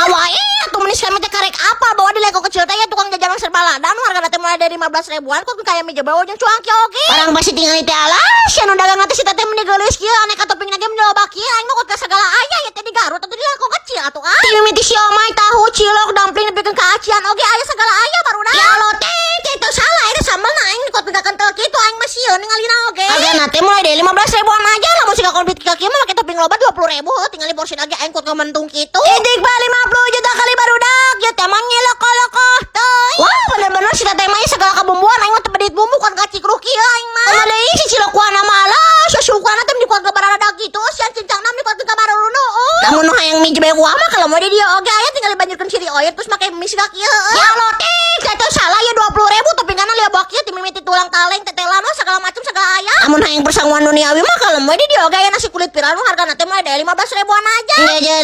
Mana wae atuh, meni kami teh karek apal bahwa di Lengko Kecil teh ya tukang jajanan serba lada nu hargana teh mulai dari 15 ribuan kok kayak mie jebol jeung cuangki oge. Barang pasti tinggal teh, alah sia, nu dagang teh si teteh meni geulis kieu, aneka topping ge meni loba kieu. Aing mah kuat segala aya ya teh di Garut atau di Lengko Kecil atuh ah. Ti mimiti siomay, tahu, cilok, dumpling nepikeun ka acian oge aya, segala aya, barudak. Ya Allah teh, teh salah eta sambelna aing kuat kental kitu, aing mah sieun ningalina oge. Hargana teh mulai dari 15 ribuan aja lah, mun siga konfit kaki mah make topping loba 20 ribu, tinggal di porsi lagi aing kuat ngementung kitu. Idik ba 50 juta kali, barudak, ya teh mah nyeloko-loko teuing. Wah, bener-bener si teteh mah segala kabumbuan, aing mah teu bedit bumbu kuat kacikruh kieu aing mah. Kumaha deui si cilok kuahna mah, alah, susukuana teh dikuat ke barada kitu, sian cincangna dikuat ke bararunu. Lamun nu hayang mie jebeng kuah mah kalau mau di dieu oge aya, tinggal dibanjurkeun chili oil terus make mie siga kieu. Ya Allah teh, teh salah ya 20 ribu toppinganna lieu kieu ti mimiti tulang kaleng, tetelan, segala macam segala aya. Lamun hayang persanguan duniawi mah kalau mau di dieu oge aya nasi kulit viral nu hargana teh mulai dari 15 ribuan aja. Jajan